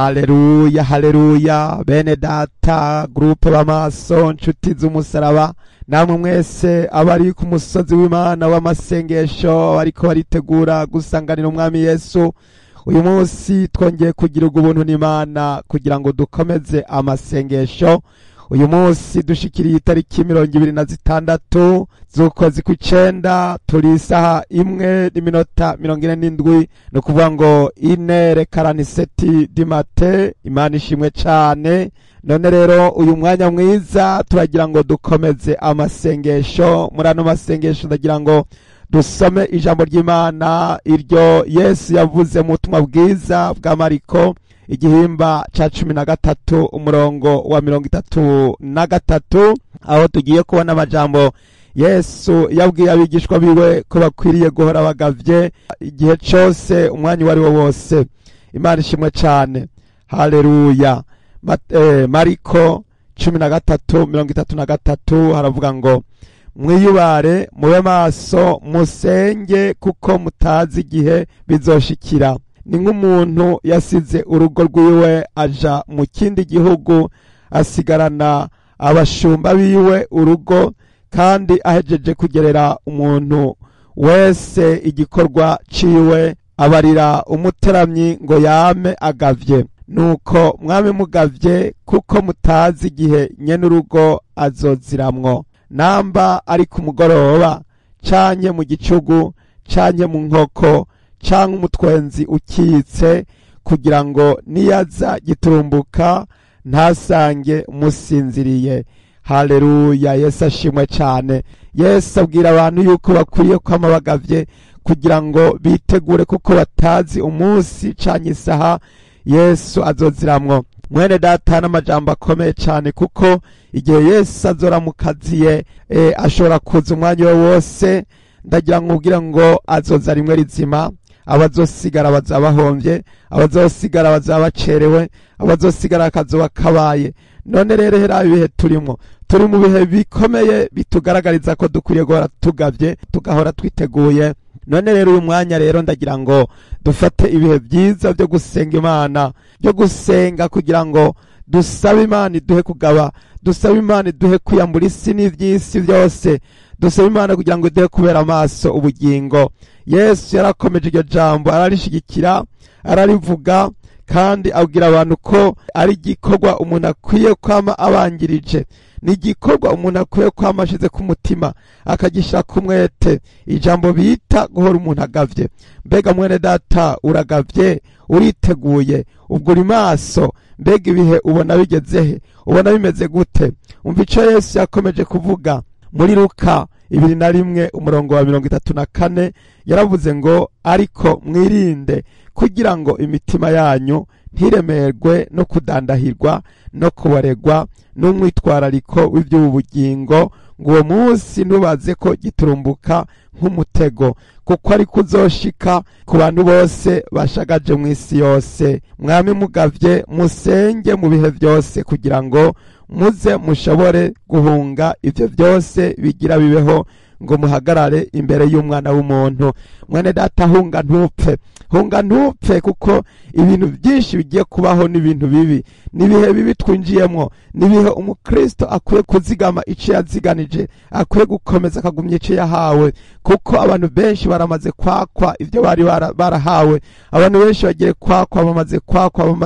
Haleluya, haleluya, bene data, groupe b'amaso, nshuti z'umusaraba, namwe mwese abari ku musozi w'Imana w'amasengesho bariko baritegura gusanganira umwami Yesu. Uyu munsi twongeye kugira ubuntu n'Imana kugira ngo dukomeze amasengesho. Uyu munsi dushikiriye itariki 26 z'ukwezi kw'icenda, turi isaha 1:47, ni ukuvuga ngo 4:47 du matin. Imana ishimwe cane. None rero uyu mwanya mwiza turagira ngo dukomeze amasengesho. Muri ano masengesho ndagira ngo dusome ijambo ry'Imana iryo Yesu yavuze mu butumwa bwiza bwa Mariko igihimba ca 13 umurongo wa 33, aho tugiye kubona amajambo Yesu yabwiye abigishwa biwe ko bakwiriye guhora bagavye igihe cose, umwanya uwo ari wo wose. Imana ishimwe cane. Haleluya. Mariko 13:33 haravuga ngo mwiyubare, mube maso, musenge, kuko mutazi igihe bizoshikira. Ni nk'umuntu yasize urugo rwiwe aja mu kindi gihugu, asigarana abashumba biwe urugo, kandi ahejeje kugerera umuntu wese igikorwa ciwe, abarira umuteramyi ngo yame agavye. Nuko mwame mugavye, kuko mutazi igihe nyene urugo azoziramwo, namba ari ku mugoroba, canke mu gicugu, canke mu nkoko, canke umutwenzi ukitse, kugira ngo niyaza giturumbuka ntasange musinziriye. Haleluya, Yesu ashimwe cane. Yesu abwira abantu yuko bakwiye kwama bagavye kugira ngo bitegure, kuko batazi umunsi canke isaha Yesu azoziramwo. Mwene data, n'amajambo akomeye cane, kuko igihe Yesu azora mu kaziye ashobora kuza umwanya we wose. Ndagira ngo ubwire ngo azoza rimwe rizima. Abazosigara bazaba bahomvye, abazosigara bazaba bacerewe, abazosigara akazoba kabaye. None rero hera ibihe turimo, turi mu bihe bikomeye bitugaragariza ko dukwiriye guhora tugavye, tugahora twiteguye. None rero uyu mwanya rero ndagira ngo dufate ibihe byiza byo gusenga Imana, byo gusenga kugira ngo dusabe Imana iduhe kugaba, dusabe Imana iduhe kwiyambura isi n'ivy'isi byose, dusabe Imana kugira ngo iduhe kubera amaso ubugingo. Yesu yarakomeje iryo jambo, ararishigikira, ararivuga, kandi abwira abantu ko ari igikorwa umuntu akwiye kwama abangirije, ni igikorwa umuntu akwiye kwama ashize ku mutima, akagishira ku mwete, ijambo bita guhora umuntu agavye. Mbega mwene data, uragavye? Uriteguye? Ubwo uri maso? Mbega ibihe ubona bigezehe? Ubona bimeze gute? Umva ico Yesu yakomeje kuvuga muri Luka 21 umurongo wa 34, yaravuze ngo ariko mwirinde kugira ngo imitima yanyu ntiremerwe no kudandahirwa no kubaregwa n'umwitwarariko w'iby'ubugingo, ngo uwo munsi ntubaze ko giturumbuka nk'umutego, kuko ariko uzoshika ku bantu bose bashagaje mu isi yose. Mwami mugavye, musenge mu bihe byose, kugira ngo muze mushobore guhunga ivyo byose bigira bibeho, ngo muhagarare imbere y'umwana w'umuntu. Mwene data, hunga ntupfe, hunga ntupfe, kuko ibintu byinshi bigiye kubaho n'ibintu bibi, n'ibihe bibi twinjiyemwo, n'ibihe umukristo akwiye kuzigama ico yaziganije, akwiye gukomeza akagumya ico yahawe, kuko abantu benshi baramaze kwakwa ivyo bari barahawe. Abantu benshi bagiye kwakwa, bamaze kwakwa,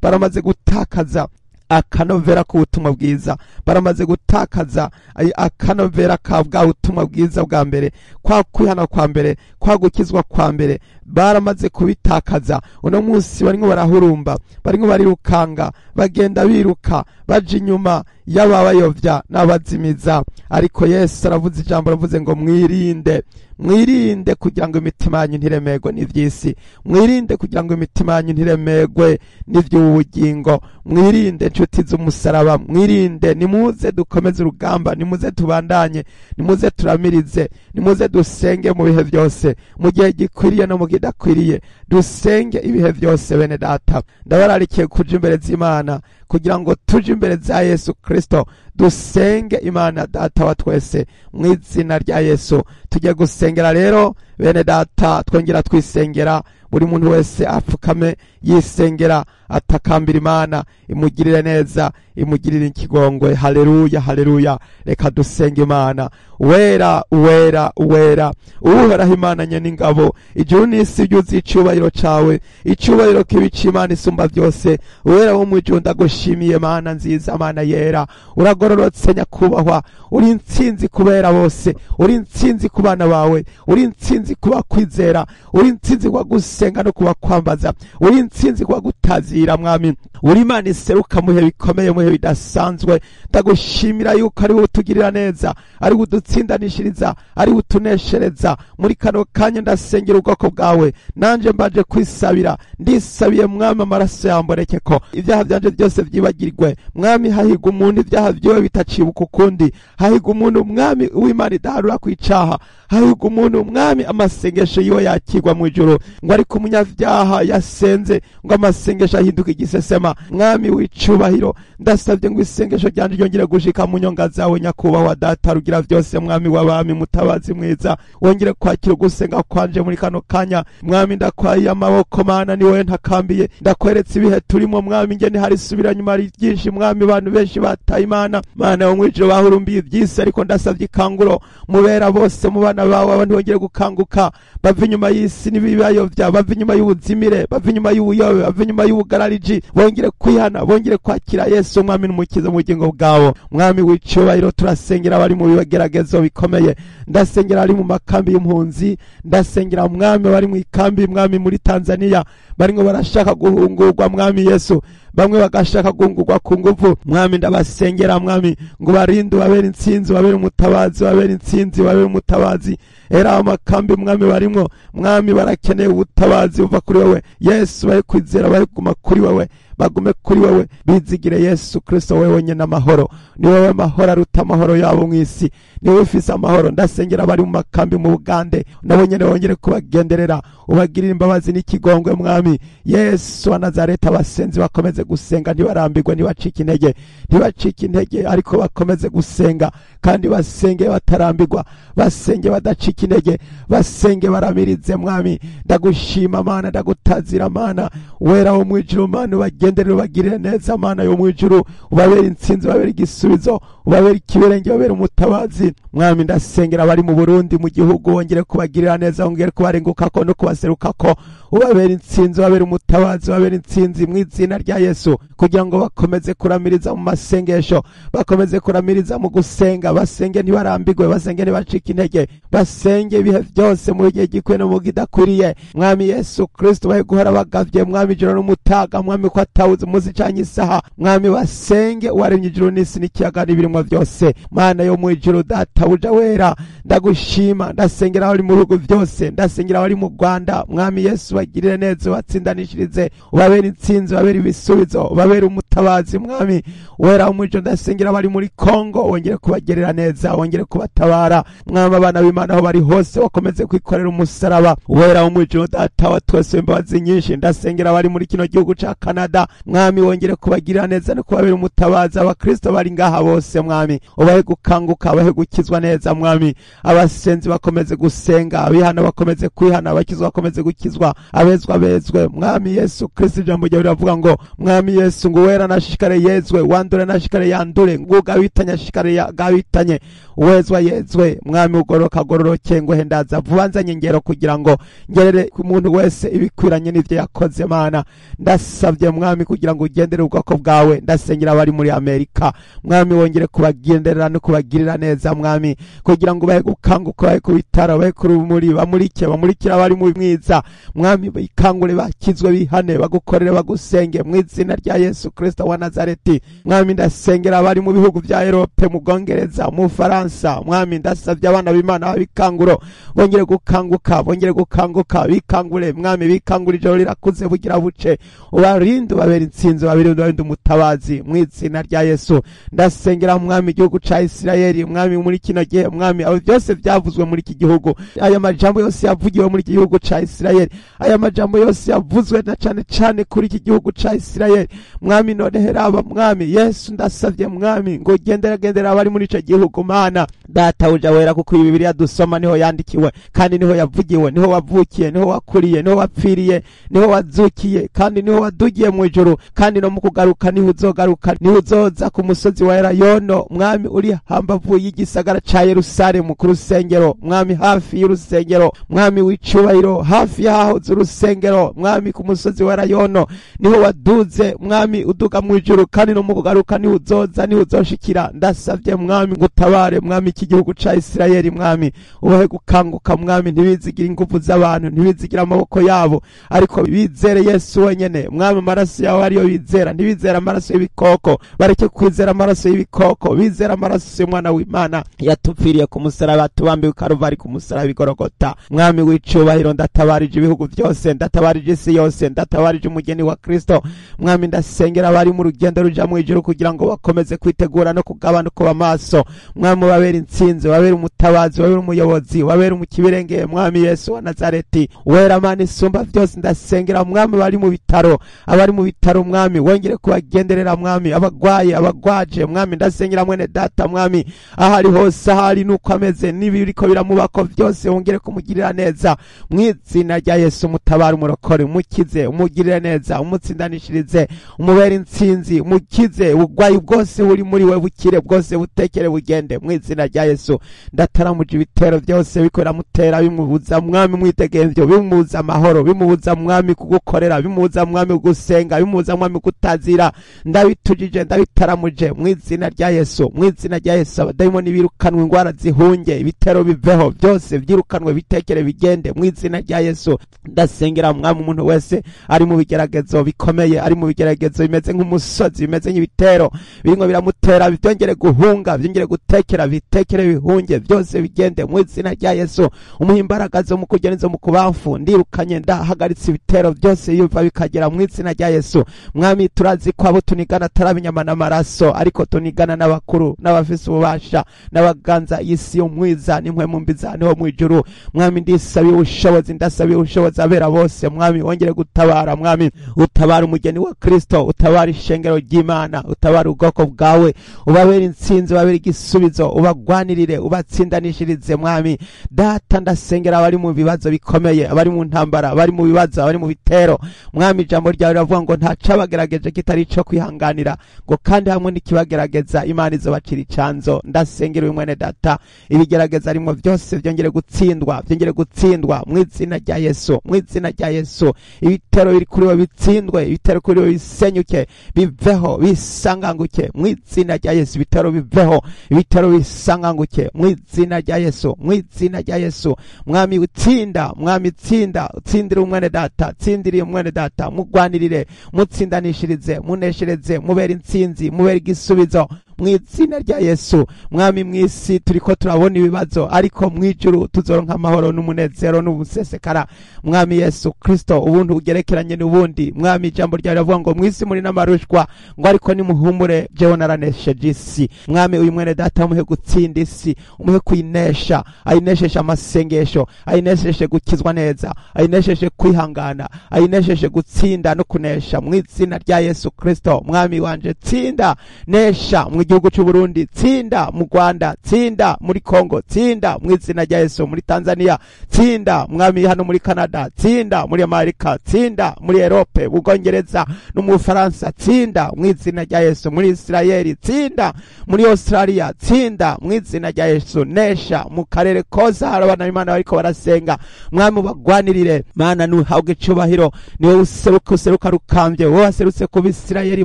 baramaze gutakaza akanovera k'ubutumwa bwiza, baramaze gutakaza akanovera ka bwa butumwa bwiza bwa mbere, kwa kwihana kwa mbere, kwa gukizwa kwa mbere, baramaze kubitakaza. Uno munsi barimo barahurumba, barimo barirukanga, bagenda biruka baja inyuma y'ababayovya n'abazimiza. Ariko Yesu aravuze ijambo, aravuze ngo mwirinde, mwirinde kugira ngo imitima yanyu ntiremerwe n'ivy'isi, mwirinde kugira ngo imitima yanyu ntiremerwe n'ivy'ubugingo, mwirinde nshuti z'umusaraba, mwirinde. Nimuze dukomeze urugamba, nimuze tubandanye, nimuze turamirize, nimuze dusenge mu bihe byose, mu gihe gikwiriye no mu kidakwiriye, dusenge ibihe byose. Bene data, ndabararikiye kuja imbere z'Imana kugira ngo tuje imbere za Yesu Kristo, dusenge Imana data wa twese mu izina rya Yesu. Tujye gusengera rero bene data, twongera twisengera Buri muntu wese apfukame yisengera, atakambira Imana imugirire neza, imugirire ikigongwe. Haleluya, haleluya. Reka dusenge Imana. Wera, wera, wera, Uhoraho Imana nyen'ingabo, ijuru n'isi byuzuye icyubahiro cawe, icyubahiro kibi c'Imana isumba byose. Wera wo mw'ijuru, ndagushimiye Mana nziza, Mana yera, uragororotse nyakubahwa, uri intsinzi kubera bose, uri intsinzi ku bana bawe, uri intsinzi kuba kwizera, uri intsinzi kuba gusenga no kuba kwambaza, uri intsinzi kuba gutazira. Mwami, uri Imana iseruka muhe bikomeye, muhe bidasanzwe. Ndagushimira yuko ari wowe utugirira neza, ari wowe udutsindanishiriza, ari wowe utuneshereza. Muri kano kanya ndasengera ubwoko bwawe, nanje mbaje kwisabira, ndisabiye Mwami amaraso yamboreke ko ibyaha byanje byose byibagirwe. Mwami, hahigwa umuntu ibyaha byiwe bitacibuka ukundi, hahigwa umuntu Mwami w'Imana idaharura kwicaha, hahigwa umuntu Mwami amasengesho yiwe yakirwa mu ijuru, ngo ariko umunyabyaha yasenze ngo amasengesho ahinduke igisesema. Mwami w'icubahiro, ndasabye ngo isengesho ryanje ryongere gushika mu nyonga zawe nyakubahwa Data rugira byose, Mwami w'abami, mutabazi mwiza, wongere kwakira ugusenga kwanje muri kano kanya. Mwami, ndakwaye amaboko Mana, ni wowe ntakambiye, ndakweretse ibihe turimo Mwami, nge ntihari subira nyuma ari byinshi Mwami, abantu benshi bataye Imana, Mana yo mwijuru, bahurumbiye iby'isi, ariko ndasabye ikanguro mubera bose mu bana bawe, abantu bongere gukanguka, bava inyuma y'isi n'ibibayobya, bava inyuma y'ubuzimire, bava inyuma y'ubuyobe, bava inyuma y'ubugarariji, bongere kwihana, bongere kwakira Yesu Umwami n'Umukiza mu bugingo bwabo. Mwami w'icubahiro, turasengera abari mu bigeragezo bikomeye, ndasengera abari mu makambi y'impunzi, ndasengera Mwami bari mu ikambi Mwami muri Tanzania, barimo barashaka guhungurwa Mwami Yesu, bamwe bagashaka guhungurwa ku nguvu. Mwami, ndabasengera Mwami ngo barinde, babere intsinzi, babere umutabazi, babere intsinzi, babere umutabazi. Era amakambi Mwami barimwo, Mwami barakeneye ubutabazi buva kuri wewe Yesu, bari kwizera, bari kuguma kuri wewe, bagume kuri wewe, bizigire Yesu Kristo, wewe wenyine amahoro, ni wewe mahoro aruta amahoro yabo mw'isi, ni wowe ufise amahoro. Ndasengera abari mu makambi mu Bugande, nabo nyene wongere kubagenderera, ubagirire imbabazi n'ikigongwe Mwami Yesu wa Nazareti. Abasenzi bakomeze gusenga, ntibarambirwe, ntibacike intege, ntibacike intege, ariko bakomeze gusenga, kandi basenge batarambirwa, basenge badacika intege, basenge baramirize. Mwami, ndagushima Mana, ndagutazira Mana wera wo mwijuru. Mana, ubagenderere, ubagirire neza Mana yo mwijuru, ubabere intsinzi, ubabere igisubizo, ubabere ikiberenge, ubabere umutabazi. Mwami, ndasengera abari mu Burundi mu gihugu, wongere kubagirira neza, wongere kubarengukako no kubaserukako, ubabere intsinzi, ubabere umutabazi, ubabere intsinzi mu izina rya Yesu, kugira ngo bakomeze kuramiriza mu masengesho, bakomeze kuramiriza mu gusenga, basenge ntibarambirwe, basenge ntibacike intege, basenge ibihe byose mu gihe gikwiye no mu gidakwiriye. Mwami Yesu Kristo, bahe guhora bagavye Mwami ijoro n'umutaga, Mwami ko atawuzi umunsi canke isaha. Mwami, basenge uwaremye ijuru n'isi n'ikiyaga n'ibirimo byose. Mana yo mwijuru, Data buja wera, ndagushima. Ndasengera abari mu bihugu byose, ndasengera abari mu Rwanda, Mwami Yesu, bagirire neza, ubatsindanishirize, ubabere intsinzi, ubabere ibisubizo, ubabere umutabazi. Mwami wera w'umuco, ndasengera abari muri Kongo, wongere kubagerera neza, wongere kubatabara. Mwami, abana b'Imana aho bari hose bakomeze kwikorera umusaraba. Wera w'umuco, Data wa twese imbabazi nyinshi, ndasengera abari muri kino gihugu ca Canada, Mwami, wongere kubagirira neza no kubabera umutabazi. Abakristo bari ngaha bose Mwami, ubahe gukanguka, ubahe gukizwa neza. Mwami, abasenzi bakomeze gusenga, abihana bakomeze kwihana, abakizwa bakomeze gukizwa, abezwa bezwe. Mwami Yesu Kristo, ijambo ryawe riravuga ngo Mwami Yesu, ngo wera nashikare yezwe, wandure nashikare yandure, ngo gabitanye ashikare gabitanye, uwezwa yezwe. Mwami, ugororoka agororoke, ngo hendaza vuba nzanye ingero kugira ngo ngerere ku muntu wese ibikwiranye n'ivyo yakoze. Mana, ndasabye Mwami kugira ngo ugendere ubwoko bwawe. Ndasengera abari muri Amerika, Mwami, wongere kubagenderera no kubagirira neza, Mwami, kugira ngo bahe gukanguka, bahe kubitara, bahe kurumuri, bamurike, bamurikira abari mu mwiza. Mwami, bikangure, bakizwe, bihane, bagukorere, bagusenge mu izina rya Yesu Kristo wa Nazareti. Mwami, ndasengera abari mu bihugu bya Europe, mu Bwongereza, mu Faransa. Mwami, ndasabye abana b'Imana babikanguro bongere gukanguka, bongere gukanguka, bikangure Mwami, bikangure, ijoro rirakuze bugira buce, ubarinde. Ubabere intsinzi, ubabere umutabazi mu izina rya Yesu. Ndasengera mwami igihugu ca Isirayeli, mwami muri kino gihe, mwami abo byose byavuzwe muri iki gihugu, aya majambo yose yavugiwe muri iki gihugu ca Isirayeli, aya majambo yose yavuzwe na cane cane kuri iki gihugu ca Isirayeli, mwami none heraba mwami Yesu, ndasavye mwami ngo gendera gendera abari muri ico gihugu Mana data uja wera, kuko ibi Bibiliya dusoma niho yandikiwe kandi niho yavugiwe, niho wavukiye, niho wakuriye, niho wapfiriye, niho wazukiye, kandi niho wadugiye mu ijuru, kandi no mu kugaruka niho uzogaruka, niho uzoza ku musozi wa Elayono, mwami uri hambavu y'igisagara ca Yerusalemu ku rusengero, mwami hafi y'urusengero, mwami w'icubahiro hafi y'ahahoze urusengero, mwami ku musozi wa Elayono niho waduze, mwami uduga mu ijuru, kandi no mu kugaruka niho uzoza, niho uzoshikira. Ndasavye mwami ngutabare mwami iki gihugu ca Isirayeli, mwami ubahe gukanguka, mwami ntibizigire ingufu z'abantu, ntibizigire amaboko yabo, ariko bizere Yesu wenyene, mwami amaraso yawe ariyo bizera, ntibizere amaraso y'ibikoko, bareke kwizera amaraso y'ibikoko, bizera amaraso y'umwana w'Imana yatupfiriye ku musaraba, tubambiwe Karuvari ku musaraba igorogota. Mwami w'icubahiro, ndatabarije ibihugu byose, ndatabarije isi yose, ndatabarije umugeni wa Kristo, mwami ndasengera abari mu rugendo ruja mu ijuru kugira ngo bakomeze kwitegura no kugabana kuba amaso, mwami ubabere intsinzi, ubabere umutabazi, ubabere umuyobozi, ubabere umukibirengeye, mwami Yesu wa Nazareti wera Mana isumba byose. Ndasengera mwami abari mu bitaro, abari mu bitaro mwami wongere kubagenderera, mwami abagwaye, abagwaje, mwami ndasengera mwene data, mwami ahari hose, ahari nuko ameze n'ibiriko biramubako byose, wongere kumugirira neza mu izina rya Yesu. Mutabara, umurokore, umukize, umugirire neza, umutsindanishirize, umubere intsinzi, umukize ubugwayi bwose buri muri we, bukire bwose, butekere bugende mu izina rya Yesu. Ndataramuje ibitero byose biko biramutera, bimubuza mwami mwidegemvyo, bimubuza amahoro, bimubuza mwami kugukorera, bimubuza mwami gusenga, bimubuza mwami kutazira, ndabitujije, ndabitaramuje mu izina rya Yesu, mu izina rya Yesu. Abadayimoni birukanwe, ingwara zihunge, ibitero biveho, byose byirukanwe, bitekere bigende mu izina rya Yesu. Ndasengera mwami umuntu wese ari mu bigeragezo bikomeye, ari mu bigeragezo bimeze nk'umusozi, bimeze nk'ibitero birimo biramutera, byongere guhunga, byongere gutekera, bitekere bihunge, byose bigende mu izina rya Yesu. Umuha imbaraga zo mu kurya n'izo mu kubamfu, ndirukanye, ndahagaritse ibitero byose yuva bikagera mu izina rya Yesu. Mwami turazi ko abo tunigana atari inyama n'amaraso, ariko tunigana n'abakuru n'abafise ububasha n'abaganza isi y'umwiza n'impwemu mbi niho mu ijuru. Mwami ndisabiye ubushobozi, ndasabiye ubushobozi abera bose, mwami wongere gutabara, mwami utabara umugeni wa Kristo, utabara ishengero ry'Imana, utabara ubwoko bwawe, ubabere intsinzi, ubabere igisubizo, ubagwanirire, ubatsindanishirize. Mwami data ndasengera abari mu bibazo bikomeye, abari mu ntambara, abari mu bibazo, abari mu bitero, mwami ijambo ryawe riravuga ngo nta cabagerageje kitari ico kwihanganira, ngo kandi hamwe n'ikibagerageza Imana izobacira icanzo. Ndasengera uyu mwene data, ibigerageza arimo byose byongere gutsindwa, byongere gutsindwa mu izina rya Yesu, mu izina rya Yesu. Ibitero biri kuri we bitsindwe, ibitero kuri we bisenyuke, biveho, bisanganguke mu izina rya Yesu. Ibitero biveho, ibitero bisanganguke mu izina rya Yesu, mu izina rya Yesu. Mwami utsinda, mwami tsinda, utsindire umwene data, tsindire umwene data, mugwanirire, mutsindanishirize, muneshereze, mubere intsinzi, mubere igisubizo mu izina rya Yesu. Mwami mwisi turiko turabona ibibazo, ariko mwijuru tuzoronka amahoro n'umunezero n'ubusesekara. Mwami Yesu Kristo, ubuntu bugerekeranye n'ubundi. Mwami ijambo ryawe riravuga ngo mwisi muri n'amarushwa, ngo ariko nimuhumure, jewe naranesheje isi. Mwami uyu mwene data umuhe gutsinda isi, umuhe kuyinesha, ayinesheje amasengesho, ayinesheje gukizwa neza, ayinesheje kwihangana, ayinesheje gutsinda no kunesha mu izina rya Yesu Kristo. Mwami wanje tsinda, nesha mu gihugu cy'u Burundi, tsinda mu Rwanda, tsinda muri Kongo, tsinda mu izina rya Yesu muri Tanzania, tsinda mwami hano muri Canada, tsinda muri Amerika, tsinda muri Europe, Ubwongereza no mu Bufaransa, tsinda mu izina rya Yesu muri Israeli, tsinda muri Australia, tsinda mu izina rya Yesu, nesha mu karere kose hari abana b'Imana bariko barasenga. Mwami bagwanirire, Mana nuhabwe icubahiro, niwe useruka, useruka rukambye, wowe waserutse ku Bisirayeli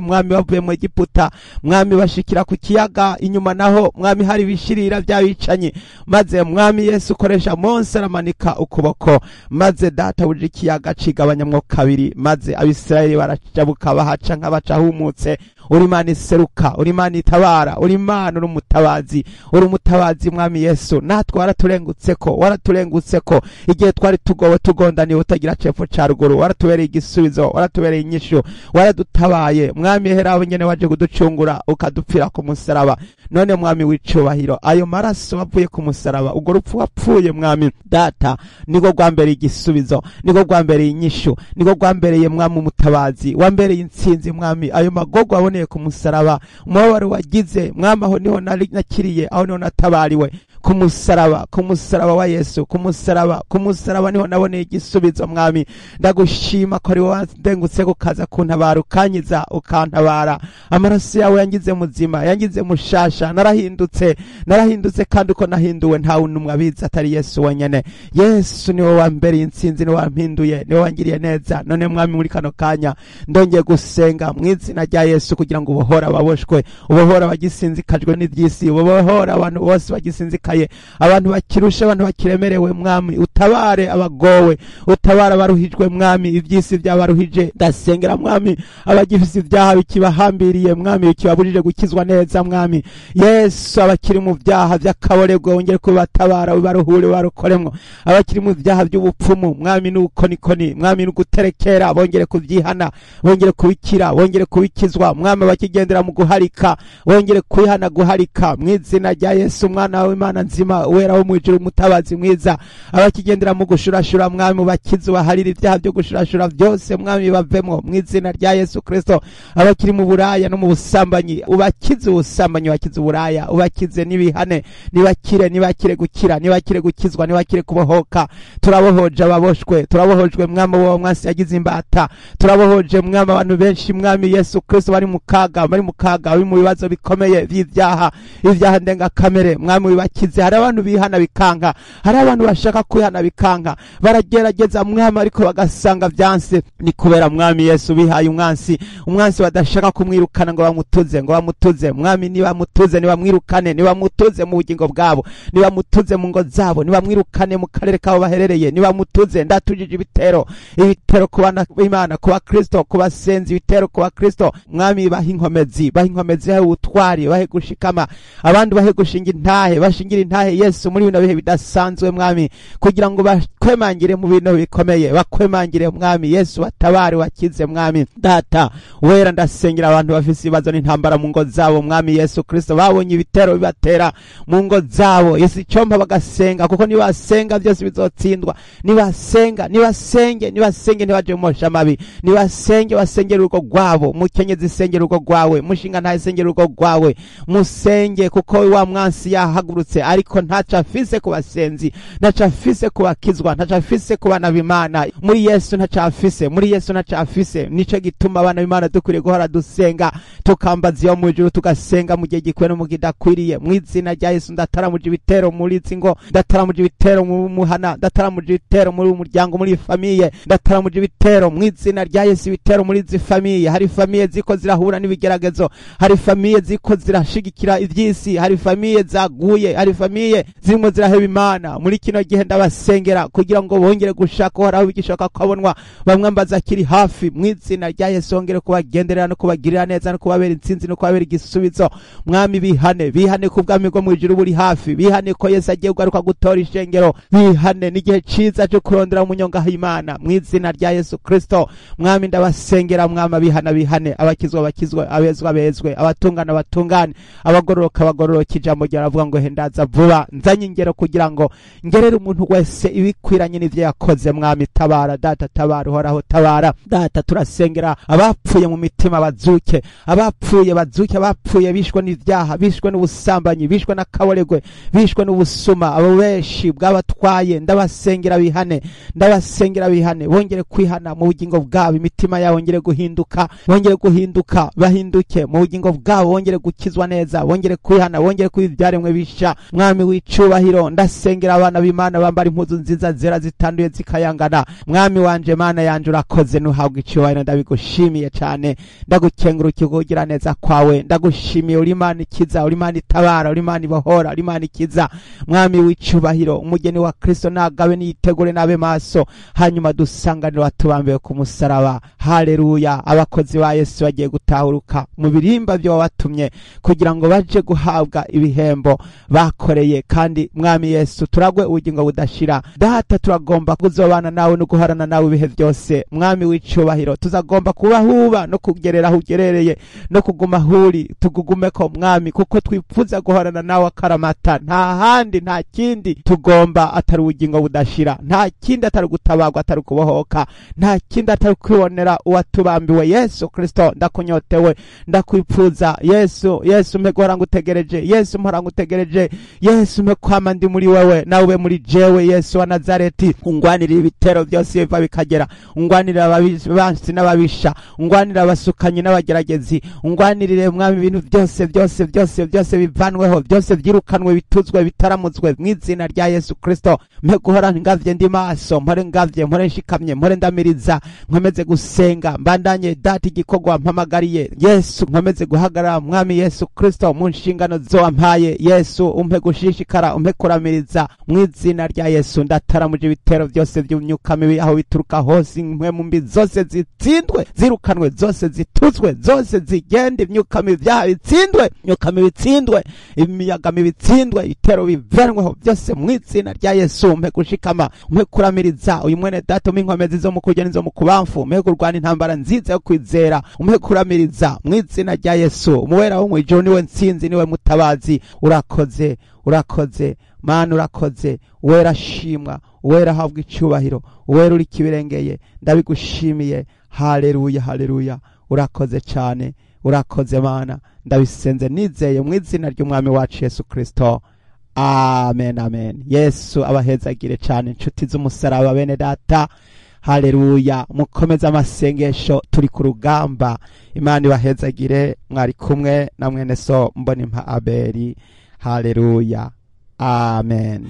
mwami bavuye mu Egiputa, mwami bashikira ku kiyaga, inyuma naho mwami hari ibishirira by'abicanyi. Maze mwami Yesu ukoresha Mose aramanika ukuboko, maze data buje ikiyaga cigabanyamwo kabiri, maze Abisirayeli barajabuka bahaca nk'abacahumutse. Uri Imana iseruka, uri Imana itabara, uri Imana uri umutabazi, uri umutabazi mwami Yesu. Natwe waraturengutseko igihe twari tugowe tugondaniye utagira cepfo ca ruguru, waratubereye igisubizo, waratubereye inyishu, waradutabaye mwami. Hera nyene waje kuducungura ukadupfira ku musaraba. None mwami w'icubahiro, ayo maraso wavuye ku musaraba, urwo rupfu wapfuye mwami data, niko rwambereye igisubizo, niko rwambereye inyishu, niko rwambereye mwami umutabazi, wambereye intsinzi mwami. Ayo magogo waboneye ku musaraba, umubabaro wagize mwami, aho niho nakiriye, aho niho natabariwe ku musaraba, ku musaraba wa Yesu, ku musaraba, ku musaraba niho naboneye igisubizo mwami. Ndagushima ko ari wowe wandengutse kukaza kuntabara, ukankiza, ukantabara. Amaraso yawe yangize muzima, yangize mushasha, narahindutse, kandi uko nahinduwe ntawe n'umwe abizi atari Yesu wenyene. Yesu niwe wambereye intsinzi, niwe wampinduye, niwe wangiriye neza. None mwami, muri kano kanya ndongeye gusenga mu izina rya Yesu kugira ngo ubohore ababoshwe, ubohore abagisinzikajwe n'iby'isi, ubohore abantu bose bagisinzikaye, abantu bakirusha, abantu bakiremerewe mwami. Utabare abagowe, utabare abaruhijwe mwami, iby'isi byabaruhije. Ndasengera mwami abagifise ibyaha bikibahambiriye mwami, bikibabujije gukizwa neza mwami Yesu. Abakiri mu byaha by'akaboregwe wongere kubatabara, ubaruhure, ubarokoremwo. Abakiri mu byaha by'ubupfumu mwami n'ubukonikoni mwami n'uguterekera, bongere kubyihana, bongere kubikira, bongere kubikizwa mwami. Abakigendera mu guharika bongere kwihana guharika mu izina rya Yesu umwana w'Imana nzima, wera wo mu ijuru, umutabazi mwiza. Abakigendera mu gushurashura mwami, ubakize, ubaharire ibyaha byo gushurashura byose mwami, bavemo mu izina rya Yesu Kristo. Abakiri mu buraya no mu busambanyi, ubakize ubusambanyi, ubakize uburaya, ubakize n'ibihane, nibakire, nibakire gukira, nibakire gukizwa, nibakire kubohoka. Turabohoje ababoshwe, turabohojwe mwami wo mwasi yagize imbata, turabohoje mwami abantu benshi mwami Yesu Kristo bari mu kaga, bari mu kaga, bari mu bibazo bikomeye by'ibyaha, ibyaha ndengakamere mwami wibakize. Hari abantu bihana bikanka, hari abantu bashaka kwihana bikanka, baragerageza mwami ariko bagasanga byanse. Ni kubera mwami Yesu bihaye umwansi, umwansi badashaka kumwirukana ngo bamutuze, ngo bamutuze mwami. Nibamutuze, nibamwirukane, nibamutuze mu bugingo bwabo, nibamutuze mu ngo zabo, nibamwirukane mu karere kabo baherereye, nibamutuze. Ndatujije ibitero, ibitero ku bana b'Imana, ku bakristo, ku basenzi, ibitero ku bakristo mwami. Bahe inkomezi, bahe inkomezi, bahe ubutwari, bahe gushikama, abandi bahe gushinga intahe, bashingira intahe Yesu muri bino bihe bidasanzwe mwami, kugira ngo bakwemangire mu bintu bikomeye, bakwemangire mwami Yesu, batabare, wakize mwami data wera. Ndasengera abantu bafise ibibazo n'intambara mu ngo zabo mwami Yesu Kristo, babonye ibitero bibatera mu ngo zabo. Yesu icyompa bagasenga, kuko nibasenga byose bizotsindwa. Nibasenga, nibasenge, nibasenge, ntibaje mu mosha mabi, nibasenge, basengere urugo rwabo. Mukenyezi sengera urugo rwawe, mushinga ntahe sengera urugo rwawe, musenge kuko wa mwansi yahagurutse, ariko ntaco afise ku basenzi, ntaco afise ku bakizwa, ntaco afise ku bana b'Imana. Muri Yesu ntaco afise, muri Yesu ntaco afise. Nico gituma abana b'Imana dukwiriye guhora dusenga, tukambaza iyo mu ijuru, tugasenga mu gihe gikwiye no mu kidakwiriye. Mu izina rya Yesu ndataramuje ibitero muri izi ngo, ndataramuje ibitero mu muhana, ndataramuje ibitero muri umuryango, muri famille, ndataramuje ibitero mu izina rya Yesu, ibitero muri izi famille. Hari famille ziko zirahura n'ibigeragezo, hari famille ziko zirashigikira ivy'isi, hari famille zaguye, hari famille zirimo ziraheba Imana. Muri kino gihe ndabasengera kugira ngo bongere gushaka Uhoraho bigishoboka ko abonwa, bamwambaza akiri hafi. Mu izina rya Yesu bongere kubagenderera no kubagirira neza no kubabera intsinzi no kubabera igisubizo mwami. Bihane, bihane ku bwami bwo mu ijuru buri hafi, bihane ko Yesu agiye kugaruka gutora ishengero, bihane n'igihe ciza cyo kurondera umunyonga Imana. Mu izina rya Yesu Kristo mwami ndabasengera mwami, abihana bihane, abakizwa bakizwe, abezwa bezwe, abatungana batungane, abagororoka bagororoka. Ijambo ryaravuga ngo hendaza vuba nzanye ingero kugira ngo ngerere umuntu wese ibikwiranye n'ivyo yakoze. Mwami tabara data, tabara Uhoraho, tabara data. Turasengera abapfuye mu mitima bazuke, abapfuye bazuke, abapfuye bishwe n'ivyaha, bishwe n'ubusambanyi, bishwe n'akaboregwe, bishwe n'ubusuma, abo benshi bwabatwaye. Ndabasengera bihane, ndabasengera bihane, bongere kwihana mu bugingo bwabo, imitima yabo bongere guhinduka, bongere guhinduka, bahinduke mu bugingo bwabo, bongere gukizwa neza, bongere kwihana, bongere kuba ivyaremwe bisha. Mwami w'icubahiro, ndasengera abana b'Imana bambara impuzu nziza zera zitanduye zikayangana. Mwami wanje, Mana yanje, urakoze, nuhabwa icubahiro. Ndabigushimiye cyane, ndagukengurukiye kugira neza kwawe. Ndagushimiye, uri Imana ikiza, uri Imana itabara, uri Imana ibohora, uri Imana ikiza. Mwami w'icubahiro, umugeni wa Kristo nagabe, niyitegure, nabe maso, hanyuma dusanganire watubambiwe ku musaraba. Haleluya! Abakozi ba Yesu bagiye gutahuruka mu birimba byo wabatumye kugira ngo baje guhabwa ibihembo bakoreye. Kandi Mwami Yesu, turagwe ubugingo budashira. Data, turagomba kuzobana nawe no guharana nawe ibihe byose. Mwami w'icubahiro, tuzagomba kuba huba no kugerera aho ugerereye no kuguma huri, tugugumeko Mwami, kuko twifuza guhorana nawe akaramata. Nta handi, nta kindi tugomba atari ubugingo budashira, nta kindi atari gutabarwa, atari kubohoka, nta kindi atari kwibonera uwatubambiwe Yesu Kristo. Ndakunyotewe, ndakwipfuza Yesu. Yesu, mpe guhora ngutegereje. Yesu, mpora ngutegereje. Yesu, mpe kwama ndi muri wewe, nawe ube muri jewe. Yesu wa Nazareti, ungwanirire ibitero byose biva bikagera, ungwanirire abansi n'ababisha, ungwanirire abasukanyi n'abageragezi, ungwanirire Mwami, ibintu byose byose byose byose bivanweho, byose byirukanwe, bituzwe, bitaramutswe mu izina rya Yesu Kristo. Mpe guhora ngavye, ndi maso, mpore ngavye, mpore nshikamye, mpore ndamiriza, nkomeze gusenga, mbandanye Data igikorwa mpamagariye. Yesu, nkomeze guhagarara, Mwami Yesu Kristo, mu nshingano zo wampaye. Yesu, umpe gushishikara, umpe kuramiriza mu izina rya Yesu. Ndataramuje ibitero byose by'imyuka mibi aho bituruka hose, impwemu mbi zose zitsindwe, zirukanwe, zose zituzwe, zose zigende. Imyuka mibi, ibyaha bitsindwe, imyuka mibi itsindwe, imiyaga mibi itsindwe, ibitero bivanweho byose mu izina rya Yesu. Umpe gushikama, umpe kuramiriza uyu mwene Data, umpe inkomezi zo mu kurya n'izo mu kubamfu, umpe kurwana intambara nziza yo kwizera, umpe kuramiriza mu izina rya Yesu. Umuwera wo mw'ijuru niwe ntsinzi, niwe mutabazi. Urakoze, urakoze Mana, urakoze. Uwera shimwa, uwera ahabwa icyubahiro, uwera uri kibirengeye, ndabigushimiye. Haleluya, haleluya! Urakoze cyane, urakoze Mana. Ndabisenze nizeye mu izina ry'Umwami wacu Yesu Kristo. Amen, amen. Yesu abahezagire cyane, inshuti z'umusaraba, bene Data. Haleluya! Mukomeze amasengesho, turi ku rugamba. Imana ibahezagire. Mwari kumwe na mwene so Mbonimpa Abeli. Haleluya, amen.